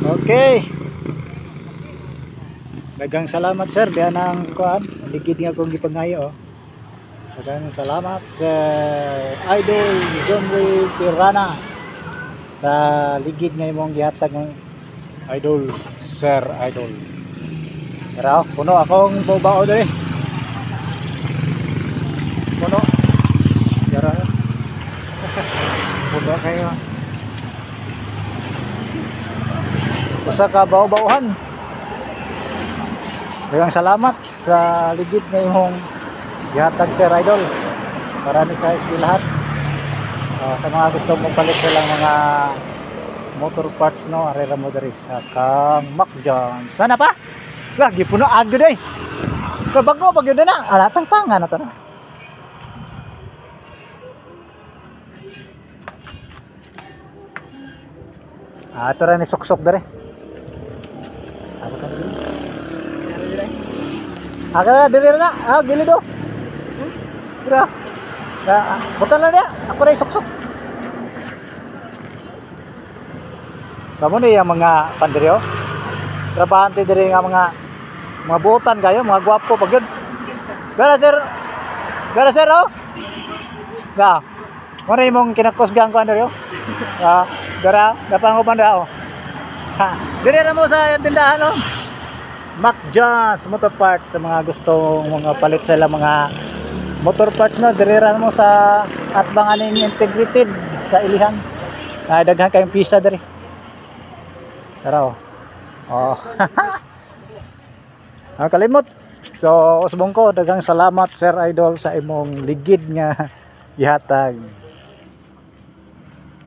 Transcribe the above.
Okay. Daghang salamat, sir. Diyan ang kuan, ligid nga akong gipangayo, oh. Daghang salamat sa Idol Johnry Pirana sa ligid nga imong gihatag ng Idol, Sir Idol. Pero puno akong bobao diri. Puno. Yara. Puno kayo. Usa ka bao-baohan. Daghang salamat sa ligid nga imong gihatag, Sir Idol. Para ni sa SB lahat. Sa mga gusto mo palit silang mga motor parts, no, arera mo diri sa Kang Macjohn. Sana pa? Lagi puno agad eh. Kabago pag yun na, alatang tanga na to na. Ah, ito rin ni suksok dere. Ako ka diri. Ah, kana diri na. Ah, gilid oh. Tira. Ah, butan lang niya. Ako rin suksok. Kamo ni ang mga panderyo. Trabahante diri nga mga buotan kayo, mga gwapo pag yun. Gara sir. Gara sir oh. Ga. Mo na imong kinakusgang ko andero. Ah, gara dapat da oh. Ha, diri ra mo sa tindahan oh. Mac John's Motor Parts, sa mga gustong mga palit sila mga motor parts, no, diri ra mo sa atbang aning integrated sa Ilihan. Ay, daghan kayong pisa diri. Tara oh. Oh. Ang kalimot. So, usbong ko, daghang salamat, Sir Idol, sa imong ligid nga gihatag.